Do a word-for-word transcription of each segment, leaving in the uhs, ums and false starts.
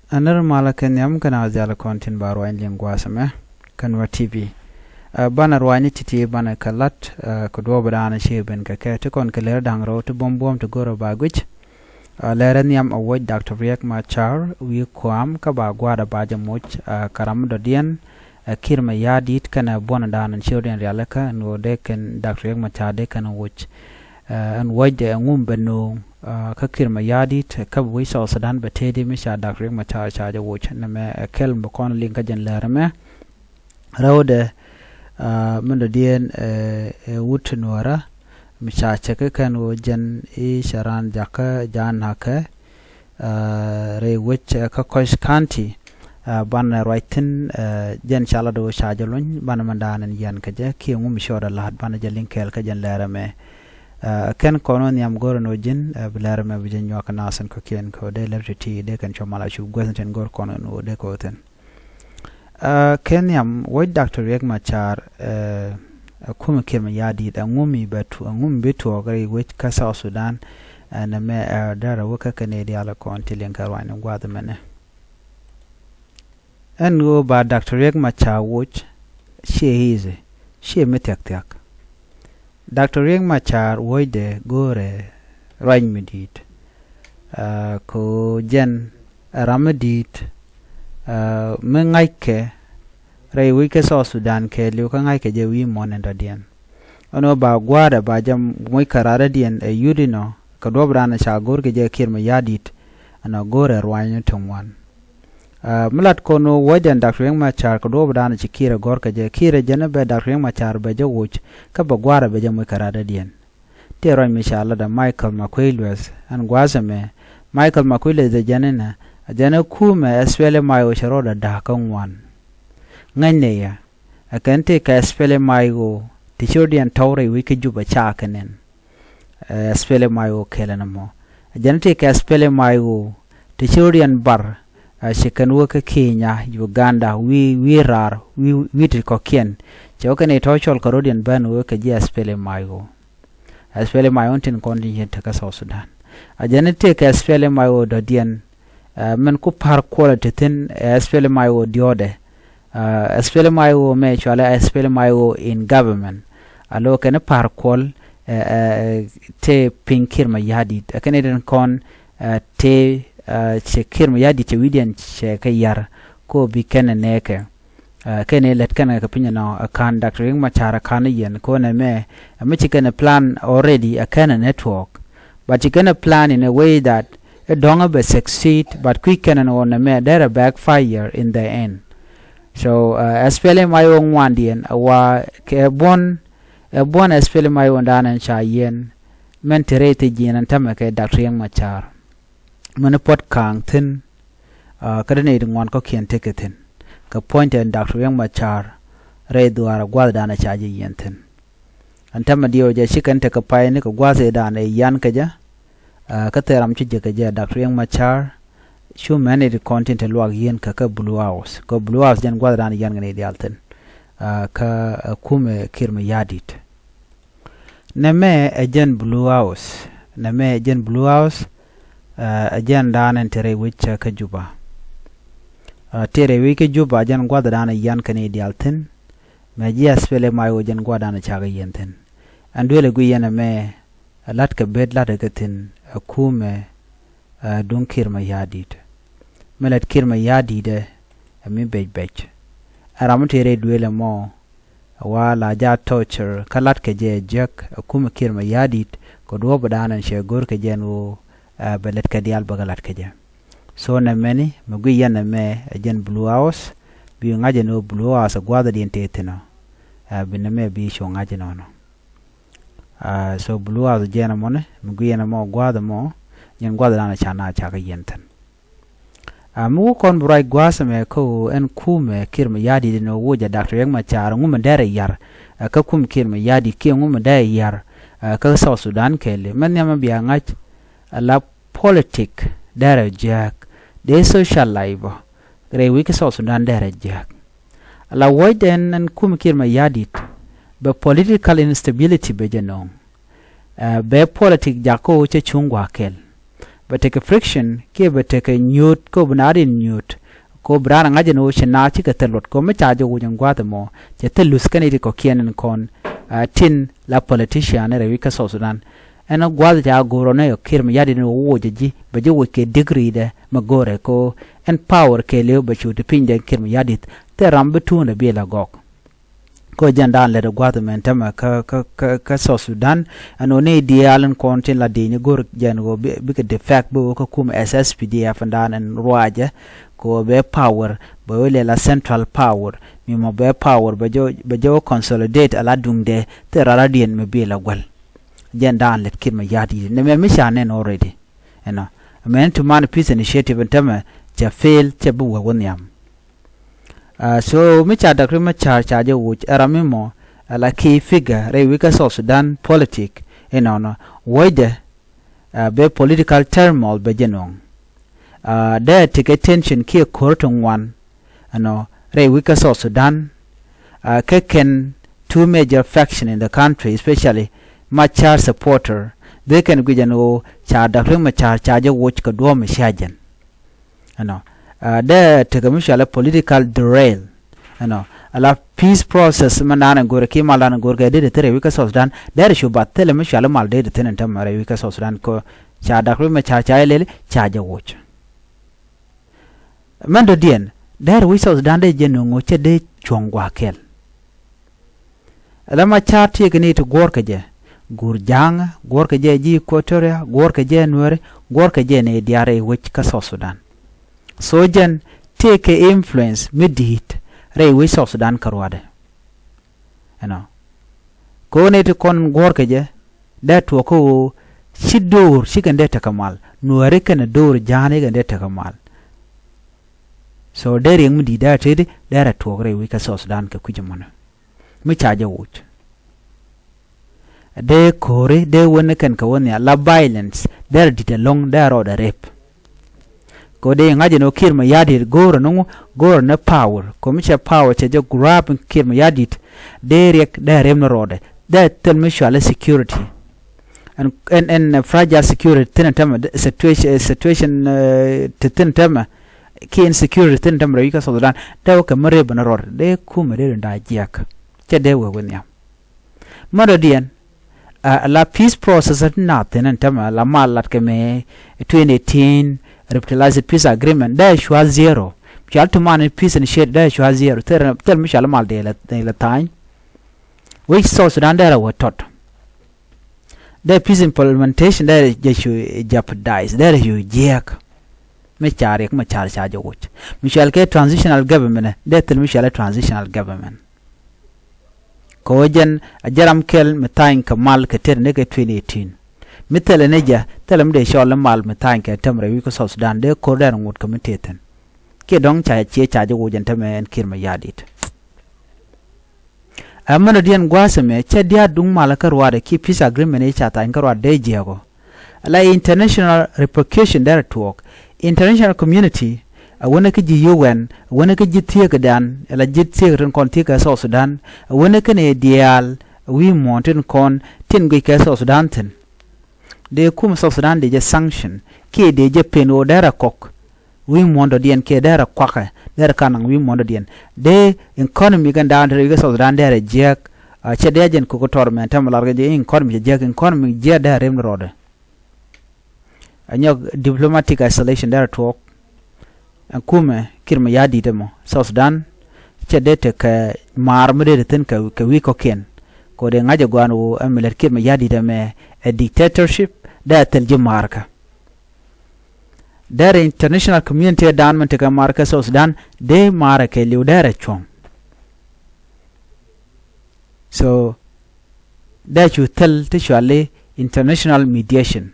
Ɛ nir malä kɛ nhiam kɛnɛ a dhial kɔn tin ba ruany liŋ gua̱a̱th ɛmɛ kɛ Nuer T V. Ɛ, banɛ ruany ti̱ti̱ banɛ kɛ la̱t, ɛ, kɛ duɔ̱ɔ̱p da̱a̱n ci ben kɛ kɛ ti kɔn kɛ ler da̱ŋ rɛw ti buɔ̱m buɔ̱m ti go̱rɛ ba guic. Ɛ, lɛrɛ nhiam ɛ wuɔ̱c Doctor Riek Machar wi̱i̱ kua̱a̱m kä ba gua̱a̱dɛ ba jɛ moc, ɛ, kɛ ram mi dɔ̱diɛn, ɛ, Kiir Mayardit kɛnɛ buɔ̱n da̱a̱n ci rɔ̱diɛn rialikä ɛn ɣöö dee kɛn Doctor Riek Machar dee kɛn wuc. Ɛ, ɛn wuɔ̱cdɛ ɛŋu mi bɛ nööŋ, ɛ, kä Kiir Mayardit kä bi wec South Sudan bɛ tëëdi mi ca Doctor Riek Machar ca jɛ wuc. Nɛmɛ ɛ kɛl mi bi kɔn liŋ kä jɛn lɛr ɛmɛ. Rɛwdɛ, ɛ, min dɔ̱diɛn, ɛ, ɛ wut Nuäärä mi ca cɛ kä kɛn ɣöö jɛn i̱ cɛ raan jakä ja̱a̱n na̱kɛ, ɛ, rɛy wec, ɛ, kä Koch County, ɛ, banɛ ruac thi̱n, ɛ, jɛn ca lat ɣöö ca jɛ luny banɛ mɛn da̱a̱n ɛn yian kɛ jɛ kiɛ ŋu mi ciɔɔdɛ la̱a̱t banɛ jɛ liŋ kɛɛl kä jɛn lɛr ɛmɛ. Ɛ, kɛn kɔn ɣöö nhiam go̱rɛ ni ɣöö ji̱n, ɛ, bi lɛr ɛmɛ bi jɛ nyuak kɛ nath ɛn kɔ̱kiɛn kɛ ɣöö dee lɛr ti̱ti̱ dee kɛn cua mal a cup guäth ni tin go̱r kɔn ɣöö dee kɛ ɣöö thi̱n. Ɛ, kɛ nhiam wuɔ̱c Doctor Riek Machar, ɛ, ɛ kumɛ Kiir Mayardit, ɛŋu mi bɛ tu-, ɛŋu mi bi tuɔɔk rɛy wec kä South Sudan, ɛ, nɛmɛ, ɛ, derɛ wä kä kɛn i̱ diaal kɔn ti liŋ kɛ ruany ni gua̱a̱th ɛmɛnɛ. Ɛn ɣöö ba Doctor Riek Machar wuc, ciɛ easy, ciɛ mi thia̱k thia̱k. Doctor Riek Machar wuɔ̱cdɛ go̱o̱rɛ ruac mi di̱i̱t. Ɛ, kɛ ɣöö jɛn ɛ ram mi di̱i̱t, ɛ, mi ŋa̱ckɛ rɛy wec kä South Sudan kɛɛliw kä ŋa̱ckɛ jɛ wi̱i̱ muɔ̱ɔ̱n in dɔ̱diɛn. Ɛn ɣöö ba gua̱a̱dɛ ba jɛ moc kɛ radädiɛn ɛ yut inɔ kɛ duɔ̱ɔ̱p da̱a̱n ca go̱o̱r kɛ jɛ Kiir Mayardit, ɛn ɣöö go̱o̱rɛ ruac ni ti ŋuan. Ɛ, mi lat kɔn ɣöö wuɔ̱cdɛ ɛn Doctor Riek Machar kɛ duɔ̱ɔ̱p da̱a̱n ci Kiir ɛ gɔ̱r kɛ jɛ, Kiir ɛ jɛn ɛ bɛ Doctor Riek Machar bɛ jɛ wuc, kä bɛ gua̱a̱rɛ bɛ jɛ moc kɛ radädiɛn. Tëë ruac mi ca lat ɛ Michael Makuei Lueth ɛn gua̱a̱th ɛmɛ. Michael Makuei Lueth ɛ jɛn inɛ, ɛ jɛn ɛ kumɛ SPLM-IO cɛ rɔɔdɛ da̱a̱k kä ŋuan. Ŋäcnɛ yɛ, ɛ kɛn tëë kɛ SPLM-IO ti ci rɔ̱diɛn tɔ̱w rɛy wec kä Juba ca kɛ nɛn. Ɛ, SPLM-IO kɛl ɛn ɛmɔ. Ɛ jɛn tëë kɛ SPLM-IO ti ci rɔ̱diɛn bar, ɛ, ci kɛn wä kä Kenya, Uganda, wi̱i̱, wi̱i̱ raar, wi̱i̱, wi̱i̱ ti kɔ̱kiɛn. Cɛ wä kɛn i̱ tɔ̱ cɔl kɛ rɔ̱diɛn ben wä kɛ ji̱ SPLM-IO. SPLM-IO tin kɔn tin cin tekä South Sudan. Ɛ jɛn tëë kɛ SPLM-IO dɔ̱diɛn, ɛ, min ku pa̱r kuɔlɛ ti thi̱n, ɛ, SPLM-IO diɔ̱ɔ̱dɛ. Ɛ, SPLM-IO mɛ cualɛ SPLM-IO in government. A lo̱ kɛn pa̱r kuɔl, ɛ, ɛ, tëë piny Kiir Mayardit. Ɛ kɛn i̱ tin kɔn, ɛ, tëë, ɛ, cɛ Kiir Mayardit cɛ wi̱diɛn cɛ kɛ yar. Ko bi kɛn ɛ nɛɛkɛ. Ɛ, kɛn i̱ lät kɛn kɛ piny ɛnɔ, ɛ ka̱n Doctor Riek Machar ɛ ka̱n i̱ yɛn, kɔn ɛmɛ, ɛ mi ci kɛn ɛ plan already, ɛ kɛn ɛ network. But ci kɛn ɛ plan in a way that ɛ dɔ̱ŋ ɛ bɛ succeed, but kui̱ kɛn ɛn ɣɔn ɛmɛ, derɛ backfire in the end. So, ɛ, SPLM-IO ŋuandiɛn, ɛ wa kɛ buɔ̱n, ɛ buɔ̱n SPLM-IO dan ɛn ca yɛn, mɛn te rɛy thi̱ji̱n ɛn tämɛ kɛ Doctor Riek Machar. Mɛn puɔ̱t ka̱a̱ŋ thi̱n, ɛ, kä dee nɛy ti ŋuan kɔ̱kiɛn tekɛ thi̱n. Kɛ puɔ̱ny tɛn Doctor Riek Machar rɛy dhuaar ɛ gua̱thdan ɛ ca jɛ yiɛn thi̱n. Ɛn täämɛ diɛw jɛ ci kɛn tekɛ pay ni kɛ gua̱th ëëdan ɛ yian kɛ jɛ, ɛ, kä thil ram ci jek kɛ jɛ Doctor Riek Machar, cu mɛn nɛy ti kɔn tin te luak yieen kɛ kä Blue House. Kɛ Blue House jɛn gua̱thdan ɛ yian kɛ nɛy diaal thi̱n, ɛ, kä, ɛ, kumɛ Kiir Mayardit. Nɛmɛ ɛ jɛn Blue House. Nɛmɛ ɛ jɛn Blue House, ɛ, ɛ jɛn da̱a̱n ɛn te rɛy wec kä Juba. Ɛ, te rɛy wec kä Juba ɛ jɛn gua̱thdan ɛ yian kɛ nɛy diaal thi̱n. Mɛ ji̱ SPLM-IO jɛn gua̱thdan ɛ cakɛ yiɛn thi̱n. Ɛn duël ɛ guic yɛn ɛmɛ, ɛ la̱t kɛ bet la̱t ɛ kɛ thi̱n, ɛ kumɛ, ɛ duŋ Kiir Mayardit. Mi lät Kiir Mayardit ɛ, ɛ mi bec bec. Ɛ ram mi te rɛy duël ɛmɔ, ɛ wa la ja torture, kä la̱t kɛ jɛ jiäk, ɛ kumɛ Kiir Mayardit, kɛ duɔ̱ɔ̱p ɛ da̱a̱n ɛn cɛ go̱r kɛ jɛ ɛn ɣöö, ɛ bɛ lät kɛ diaal bä kɛ la̱t kɛ jɛ. So nɛmɛni, mi guic yɛn ɛmɛ, ɛ jɛn Blue House, bi ŋa̱c ɛn ɣöö Blue House ɛ gua̱thdan te thi̱n ɔ. Ɛ bi nɛmɛ bi cu ŋa̱c ɛnɔnɔ. Ɛ, so Blue House jɛn ɛmɔni, mi guic yɛn ɛmɔ gua̱th ɛmɔ, jɛn gua̱thdan ɛ ca na cakɛ yiɛn thi̱n. Ɛ, mi wä kɔn bi ruac gua̱a̱th ɛmɛ kä ɣöö ɛn kumɛ Kiir Mayardit ɛn ɣöö wuɔcɛ Doctor Riek Machar, ŋu mi derɛ yar, ɛ, kä kumɛ Kiir Mayardit kiɛ ŋu mi derɛ yar, ɛ, kä South Sudan kɛɛli. Mɛn nhiamɛ bia ŋa̱c, ɛ la politic derɛ jiääk, dee social life, rɛy wec kä South Sudan derɛ jiääk. Ala wuɔ̱cdɛ ɛn, ɛn kumɛ Kiir Mayardit, bɛ political instability bɛ jɛ nööŋ. Ɛ, bɛ politic jakä ɣöö cɛ cuŋ gua̱a̱th kɛl. bɛ tekɛ friction kiɛ bɛ tekɛ nyuut, kɛ bi naath in nyuut, kɛ bi raan ɛ ŋa̱c ɛn ɣöö ci naath cikɛ thil luɔt, kɛ mi ca jɛ wuc ɛn gua̱a̱th ɛmɔ cɛ thil luth kɛn i̱ ti kɔ̱kiɛn ɛn kɔn tin la politician rɛy wi̱c kä South Sudan. Ɛn gua̱a̱th ca go̱o̱r ɔnɛ Kiir Mayardit ɛn ɣöö wuc ɛ ji̱ bɛ ji̱ wuc kɛ degree dɛ mɛ go̱o̱rɛ kɛ ɣöö ɛn power kɛɛliw bɛ cu ti piny dɛ Kiir Mayardit, thil ram bi tuundɛ bi la gɔk. Kɛ jɛn daan lät ɛ gua̱th mɛn tämɛ kä, kä, kä, kä South Sudan. Ɛn ɣöö ni diaal in kɔn tin la di̱i̱ni go̱r jɛn ɣöö bi, bikɛ defect bi ɣöö kä kum S S P D F in daan in ruacɛ. Kɛ ɣöö bɛ power bɛ ɣöö lɛ la central power. Mi mɔ bɛ power bɛ jɛ, bɛ jɛ ɣöö consolidate a la duŋdɛ thil rara diɛn mi bi la guäl. Jɛn daan lät Kiir Mayardit nɛ mɛ mi ca nɛn already. Ɛnɔ mɛn ti man peace initiative in tämɛ cɛ fail, cɛ bi wä wä nhiam. Uh, so mi ca Doctor Machar ca jɛ wuc ɛ ram mi mɔ ɛ la key figure rɛy wi̱i̱ kä South Sudan politic. Inɔnɔ wuɔcdɛ, uh, bɛ political turmoil bɛ jɛ nöŋ. Uh, dee tekɛ tension kiɛ ko̱r ti ŋuan ɛnɔ rɛy wi̱i̱ kä South Sudan. Uh, kɛ kɛn two major faction in the country, especially Machar supporter. Dee kɛn guic ɛn ɣöö ca Doctor Machar ca jɛ wuc kɛ duɔ̱ɔ̱p mi cia jɛn. Ɛnɔ, uh, dee tekɛ mi cɔalɛ political derail. Ɛnɔ, a la peace process mi naan in go̱o̱rɛ ki mal dan in go̱o̱rɛ kɛ dee dee thil rɛy wi̱i̱ kä South Sudan. Dee rɛ cu bath thilɛ mi cɔalɛ mal dee dee thil in tämɛ rɛy wi̱i̱ kä South Sudan kɛ ca Doctor Machar ca jɛ lɛli ca jɛ wuc. Mɛn dɔ̱diɛn dee rɛ wi̱i̱ South Sudan dee jɛ nöŋ ɣöö cɛ dee cuɔ̱ŋ gua̱a̱k kɛl. Ɛ la Machar tëëkɛ ni ti guɔ̱ɔ̱rkɛ jɛ guur Ja̱a̱ŋ, guɔ̱ɔ̱rkɛ jɛ ji̱ Equatoria, guɔ̱ɔ̱rkɛ jɛ Nuääri, guɔ̱ɔ̱rkɛ jɛ ni diaal rɛy wec kä South Sudan. So jɛn tëëkɛ influence mi di̱i̱t rɛy wec South Sudan kä ruaadɛ. Ɛnɔ, kɛ ɣöö ni ti kɔn guɔ̱ɔ̱rkɛ jɛ dee tuɔɔk kä ɣöö ci do̱r ci kɛn dee tekɛ mal, Nuääri kɛnɛ do̱r Ja̱a̱ŋ kɛn dee tekɛ mal. So dee riɛk mi di̱i̱t dee tëëdi dee rɛ tuɔɔk rɛy wec kä South Sudan kɛ kui̱c ɛmɔnɛ. Mi ca jɛ wuc dee ko̱ri dee wen ni kɛn kɛ wen nhial la violence dee rɛ di̱t ɛlɔ̱ŋ dee rɔɔdɛ rep. Kɛ dee ŋa̱c ɛn ɣöö Kiir Mayardit go̱o̱rɛ ni ŋu, go̱o̱rɛ ni power. Kɛ mi cɛ power cɛ jɛ grab Kiir Mayardit dee riɛk dee rep ni rɔɔdɛ. Dee thil mi cɔalɛ security. Ɛn, ɛn, ɛn fragile security thin ɛn tämɛ, situation, situation, eh, ti thin tämɛ. Ki insecurity thin tämɛ rɛy wi̱i̱ kä South Sudan dee wä kɛ mi rep ni rɔɔdɛ dee kumɛ dee rinda jiɛk. Cɛ dee wee wä nhiam. Mɛ dɔ̱diɛn, a la peace process ti naath thi̱n ɛn tämɛ la mal lat kɛ mɛ twenty eighteen revitalized peace agreement dee cua zero. Cua ti man peace initiative dee cua zero. Thil, thil mi cua mal dee la, dee la tha̱a̱ny. Wi̱c South Sudan dee rɛ wä tɔt. Dee peace implementation dee rɛ jɛ cu jeopardize, dee rɛ cu jiɛk. Mi ca riɛk mi ca, ca jɛ wuc mi cɔal kɛ transitional government, dee thil mi cɔal transitional government. Kɛ ɣöö jɛn a jɛ ram kɛl mi tha̱a̱ny kɛ mal kɛ tëë ni kɛ twenty eighteen. Mi thilɛ ni jɛ, thilɛ mi dee cɔl ni mal mi tha̱a̱ny kɛ tämɛ rɛy wi̱i̱ kä South Sudan dee ko̱r dee ŋot kɛ mi tëë thi̱n. Kiɛ dɔ̱ŋ ca ciɛ ca jɛ wuc ɛn tämɛ ɛn Kiir Mayardit. Ɛ mɛn dɔ̱diɛn gua̱a̱th ɛmɛ cɛ diaal duŋ mal kä ruaadɛ ki peace agreement i̱ ca tha̱a̱ny kä ruaadɛ dee jiɛk ɔ. La international repercussion derɛ tuɔɔk. International community, a wänɛ kä ji̱ U N, a wänɛ kä ji̱ thieekädan, la ji̱ thieekä tin kɔn thieekä South Sudan, a wänɛ kä ni diaal wi̱i̱ muɔ̱ɔ̱n tin kɔn tin guic kɛ South Sudan thi̱n. Dee kum South Sudan dee jɛ sanction kiɛ dee jɛ pen ɣöö derɛ kɔk wi̱i̱ muɔ̱ɔ̱n dɔ̱diɛn kiɛ derɛ kuakɛ, derɛ kan naŋ wi̱i̱ muɔ̱ɔ̱n dɔ̱diɛn. Dee economy kɛn daan te rɛy wi̱i̱ kä South Sudan derɛ jiɛk. A cɛ dee a jɛn kok tɔr mɛn tɛmɛ lar kɛ jɛ economy cɛ jiɛk, economy jiɛk derɛ rem ni rɔɔdɛ. A nyɔk diplomatic isolation derɛ tuɔɔk. Ɛn kumɛ Kiir Mayardit ɛmɔ South Sudan cɛ dee tekɛ maar mi dee te thi̱n kɛ, kɛ wi̱i̱ kɔ̱kiɛn. Kɛ ɣöö dee ŋa̱c ɛ gɔaan ɣöö ɛn mi lät Kiir Mayardit ɛmɛ ɛ dictatorship, dee a thil ji̱ maarkä. Derɛ international community dan min tekɛ maarkä South Sudan dee maarɛ kɛ li̱w derɛ cuɔ̱ŋ. So dee cu thil ti cuali international mediation.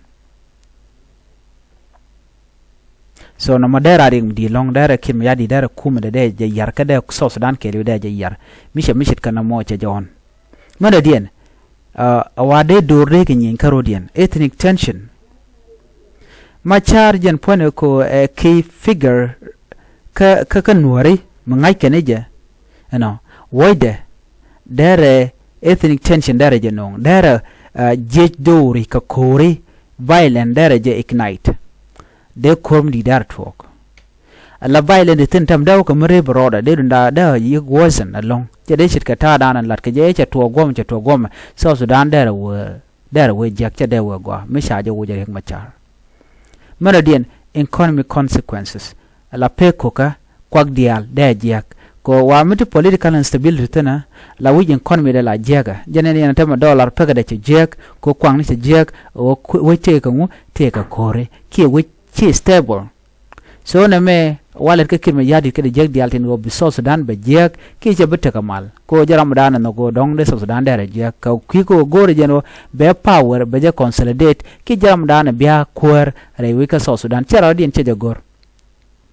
So nɔmɔ dee raa riɛk mi di̱i̱t lɔ̱ŋ, dee rɛ Kiir Mayardit, dee rɛ kumɛ dee, dee jɛ yar kä dee South Sudan kɛɛliw dee jɛ yar. Mi cɛ mi ce̱tkɛ nɔmɔ cɛ jɛ ɣɔ̱n. Mɛn dɔ̱diɛn, a wa dee do̱r dee kɛ nyieny kä ro̱diɛn, ethnic tension. Machar jɛn puɔ̱nɛ ko ɛ key figure kä, kä, kä Nuääri mi ŋa̱c kɛn i̱ jɛ. Ɛnɔ wuɔ̱cdɛ derɛ ethnic tension derɛ jɛ no̱o̱ŋ, derɛ jiec do̱ri kɛ ko̱ri violent derɛ jɛ ignite. Dee ko̱r mi di̱i̱t dee rɛ tuɔɔk. Ala violence ti thi̱n täämɛ dee wä kɛ mi rep rɔɔdɛ, dee duŋda dee a yiëk worsen ɛlɔ̱ŋ. Cɛ dee ce̱tkɛ ta̱a̱dan ɛ la̱t kɛ jɛ, cɛ tuɔɔk guɔ̱mɛ, cɛ tuɔɔk guɔ̱mɛ. South Sudan dee rɛ wee, dee rɛ wee jiäk, cɛ dee wee gɔaa mi ca jɛ wuc ɛ Riek Machar. Mɛnɔdiɛn, economic consequences. Ala pek kokä, kuak diaal dee jiäk. Kɛ ɣöö wa mi ti political instability thi̱n ɛ, la wi̱c economy dee la jiäkä. Jɛn ɛn yɛn täämɛ dollar pekɛ dee cɛ jiäk, kɛ ɣöö kuakni cɛ jiäk, ɣöö wec tëëkɛ ŋu, tëëkɛ ko̱ri. Kiɛ wec ci stable. So nɛmɛ, walɛ kä Kiir Mayardit kɛ dee jiäk diaal tin ɣöö bi South Sudan bɛ jiäk, kiɛ cɛ bi tekɛ mal. Kɛ ɣöö jɛ ramdan ɛ nhɔk ɣöö dɔ̱ŋ dee South Sudan dee rɛ jiäk. Kɛ kui̱ kɛ ɣöö go̱o̱rɛ jɛn ɣöö bɛ power, bɛ jɛ consolidate, kiɛ jɛ ramdan ɛ bia kuäär rɛy wec kä South Sudan. Cɛ rɔɔdiɛn cɛ jɛ go̱r.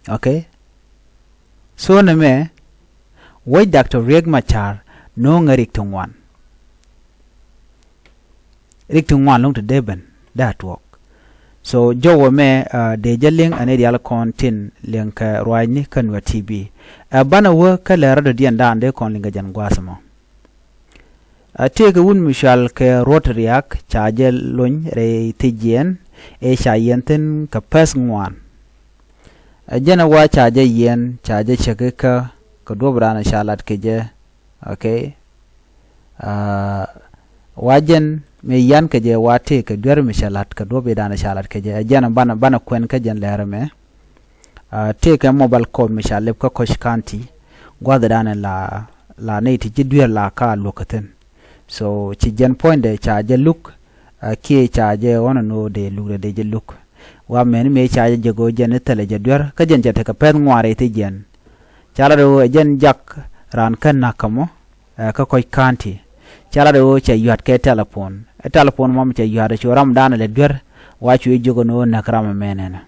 Okay. So nɛmɛ, wec Doctor Riek Machar no̱o̱ŋɛ rik ti ŋuan. Rik ti ŋuan lo̱ŋ ti dee ben, dee a tuɔɔk. So jɔwä mɛ, ah, dee jɛ liŋ ɛ nɛy diaal kɔn tin liŋ kɛ ruacni kä Nuer T V. Ɛ banɛ wä kä lɛr rɔ̱dɔ̱diɛn dan dee kɔn liŋ kɛ jɛn gua̱a̱th ɛmɔ. A tëëkɛ wut mi cɔal kɛ Ruɔt Riak ca jɛ lony rɛy thi̱jiɛn ëë ca yiɛn thi̱n kɛ pɛ̈th ŋuan. Ɛ jɛn ɛ wa ca jɛ yiɛn, ca jɛ cäk ikä kɛ duɔ̱ɔ̱pdan ca lat kɛ jɛ. Okay. Ah, wa jɛn mi yian kɛ jɛ wa tëëkɛ duer mi cɛ lat kɛ duɔ̱ɔ̱pidan ca lat kɛ jɛ. Ɛ jɛn ɛ banɛ, banɛ kuɛn kä jɛn lɛr ɛmɛ. Ah, tëëkɛ mobile court mi ca lɛp kä Koch County, gua̱thdan la, la nɛy ti ji̱ duer la ka luäk kä thi̱n. So ci jɛn puɔ̱nydɛ ca jɛ luk, ah, kiɛ ca jɛ ɣɔn ɛn ɣöö dee lukdɛ dee jɛ luk. Wa mɛni mëë ca jɛ jek ɣöö jɛn i̱ thilɛ jɛ duer, kä jɛn cɛ tekɛ pɛ̈th ŋuan rɛy thi̱jiɛn. Ca lat ɣöö ɛ jɛn jak raan kä näk kä mɔ, eh, kä Koch County. Ca lat ɣöö cɛ yua̱t kɛ telephone. Ɛ telephone mɔ mi cɛ yua̱t cu ramdan lɛ duer, wa cu jiök ɛn ɣöö näk ram ɛmɛ nɛnɛ.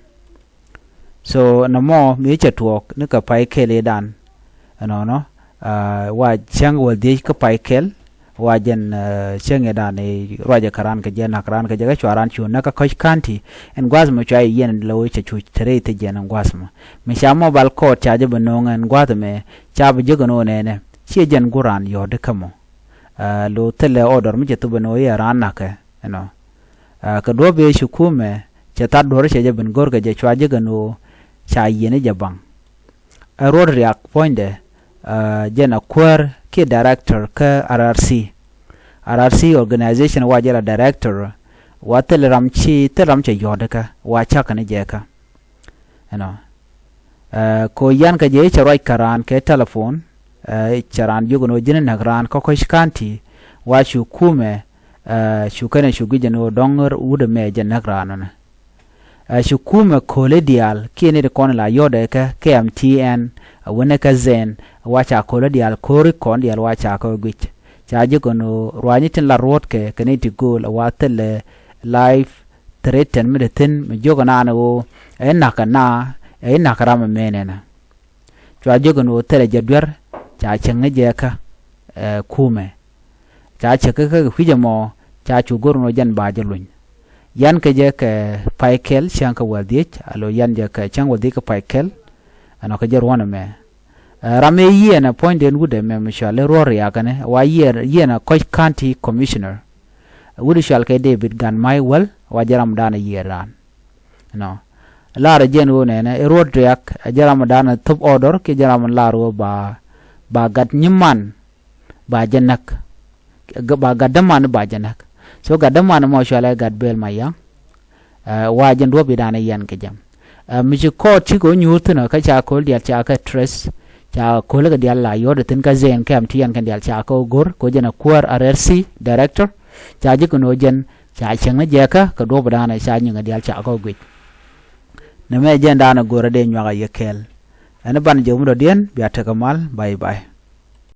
So nɔmɔ mi cɛ tuɔɔk ni kɛ pay kɛl i̱dan. Ɛnɔnɔ, ah, wa cäŋ wäl dhiec kä pay kɛl, wa jɛn, ah, cäŋ i̱dan i̱ ruacɛ kɛ raan kɛ jɛ, näk raan kɛ jɛ, kä cua raan cu näk kä Koch County. Ɛn gua̱a̱th mɛ cua i̱ yiɛn lɛ wee cɛ cu te rɛy thi̱jiɛn ɛn gua̱a̱th mɔ. Mi ca mobile court ca jɛ bi no̱o̱ŋ ɛn gua̱a̱th mɛ, ca bi jiök ɛn ɣöö nɛnɛ, ciɛ jɛn guur raan yɔ̱ɔ̱di kä mɔ. Ah, lo thilɛ order mi cɛ thop ɛn ɣöö i̱ ɛ raan näkɛ, you know. Ah, kɛ duɔ̱ɔ̱p ëë ci kumɛ cɛ that duɔ̱ɔ̱r cɛ jɛ ben go̱r kɛ jɛ, cua jɛ kɛn ɣöö ca yiɛn i̱ jɛ baŋ. Ɛ Ruɔt Riak puɔ̱nydɛ, ah, jɛn a kuäär kiɛ director kä R R C. R R C organization wa jɛ la director, wa thil ram ci, thil ram cɛ yɔ̱ɔ̱t kä, wa cak ni jɛ kä. You know. Eh, ko yan kɛ jɛ cɛ ruac kɛ raan kɛ telephone, eh, cɛ raan jiök ɛn ɣöö ji̱n näk raan kä Koch County, wa cu kumɛ, eh, cu kɛnɛ cu guic ɛn ɣöö dɔ̱ŋ wut ɛmɛ jɛ näk raan ɔnɛ. Eh, cu kumɛ ko̱li diaal kiɛ ni ti kɔn la yɔ̱dɛ kɛ, kɛ M T N, a wänɛ kɛ Zen, wa ca ko̱li diaal ko̱ri kɔn diaal wa ca kɛ guic. Ca jiök ɛn ɣöö ruaacni tin la ruɔ̱t kɛ, kɛ ni ti go̱o̱l, a wa thilɛ live threaten mi te thi̱n, mi jiök ɛn an ɣöö ɛ nak kɛ na, ɛ nak kɛ ram ɛmɛ nɛnɛ. Cua jiök ɛn ɣöö thilɛ jɛ duer, ca cäŋ ni jɛ kä, eh, kumɛ. Ca cäk kä kɛ kui̱c ɛmɔ, ca cu go̱r ɛn ɣöö jɛn ba jɛ luny. Yan kɛ jɛ kɛ pay kɛl cäŋ kɛ wäl dhiec, alo yan jɛ kɛ cäŋ wäl dhiec kɛ pay kɛl, ɛnɔ kɛ jɛ ruɔ̱n ɛmɛ. Eh, ram ëë yiëën ɛ puɔ̱nyden wut ɛmɛ mi cɔal i̱ Ruɔt Riak ɛnɛ, wa yiëë, yiëën ɛ Koch County Commissioner. Wut cɔal kɛ David Gan Mai Wäl, wa jɛ ramdan ɛ yiëë raan. Nɔ. Lar ɛ jɛn ɣöö nɛnɛ, i̱ Ruɔt Riak, ɛ jɛ ramdan ɛ thop order, kiɛ jɛ ram lar ɣöö ba, ba gat nyiman, ba jɛ näk. Ba gat däman ba jɛ näk. So gat däman mɔ cɔal ɛ gat Bel Mayaŋ. Eh, wa jɛn duɔ̱ɔ̱p i̱dan i̱ yɛn kɛ jɛ. Eh, mi ci kɔɔt ci kɛ wä nyuur thi̱n ɔ, kä ca ko̱l diaal ca kɛ trace, ca ko̱l kɛ diaal la yɔ̱ɔ̱t thi̱n kä Zen kɛm ti yɛn kɛn diaal ca kɛ wä go̱r, kɛ wä jɛn a kuäär R R C director, ca ji̱ kɛ no̱o̱ jɛn, ca cieŋ ni jɛ kä, kɛ duɔ̱ɔ̱p i̱dan ca nyiŋ kɛ diaal ca kɛ wä guic. Nɛmɛ jɛn dan a go̱r a dee nyuak a yɛ kɛɛl. Ɛn i̱ ban jɛ wundɔ diɛn, bia tekɛ mal, bye bye.